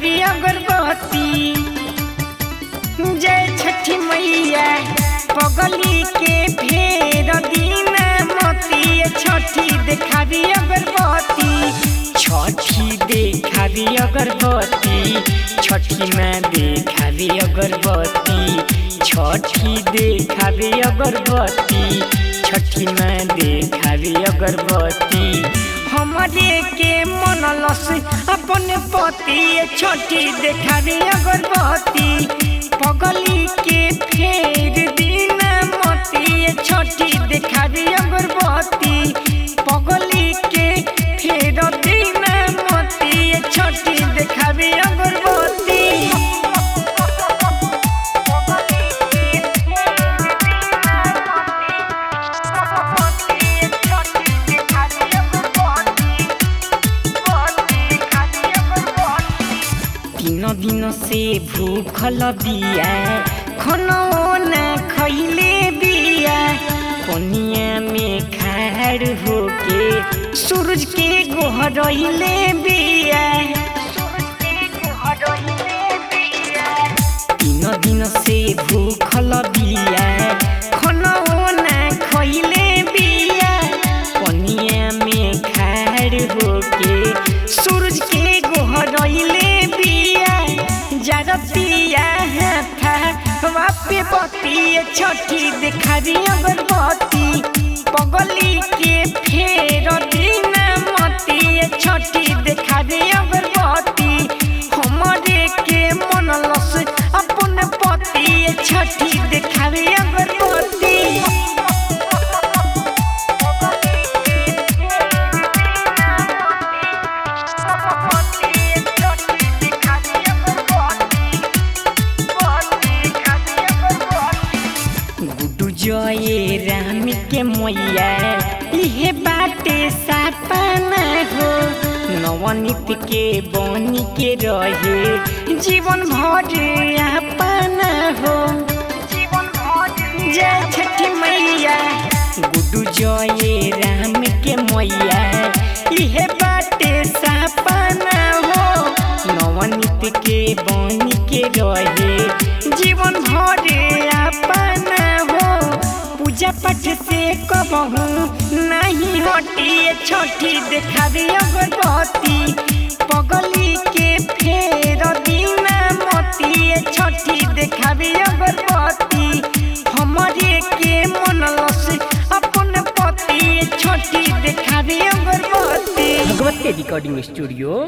देखावी अगरबत्ती। जय छठी मैया पगली के फेर दीना मोती, छठी देखावी अगरबत्ती। छठी देखावी अगरबत्ती, छठी माँ देखावी अगरबत्ती। छठी देखावी अगरबत्ती, छठी माँ देखावी अगरबत्ती। हमरे के मन लस अपन पति, छठी देखावी अगरबत्ती। पगली के फेर दीना मोती, छठी देखावी अगरबत्ती। पगली के फेर दीना मोती, छठी देखावी अगरबत्ती। तीन दिन से भूखल बिया, खनो न खैले बिया। पनिया में खाड़ होके सूरज के गोहरैले बिया। तीन दिन से भूखल बिया, खनो न खैले बिया। पनिया में खाड़ होके सूरज के गोहरैले बिया। जरतिया था वापे बत्ती, छठी देखावी अगरबत्ती। पगली के फेर दीना मती, छठी देखावी अगरबत्ती। हमरे के मन लस अपन पति, छठी देखावी अगरबत्ती। गुड्डू जय राम के मैया इहे बाटे सपना हो। नवनीत के बनी के रहे जीवन भर अपना हो। जय छठी मैया गुड्डू जय राम के मैया इहे बाटे सपना हो। नवनीत के बनी के रहे जीवन भर अपना हो। पूजा पाठ से कबहू नहीं हटी, छठी देखावी अगरबत्ती। पगली के फेर दीना मोती, छठी देखावी अगरबत्ती। हमरे के मन लस अपन पति, छठी देखावी अगरबत्ती। भगवती रिकॉर्डिंग स्टूडियो,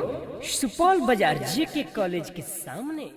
सुपौल बाजार, जेके कॉलेज के सामने।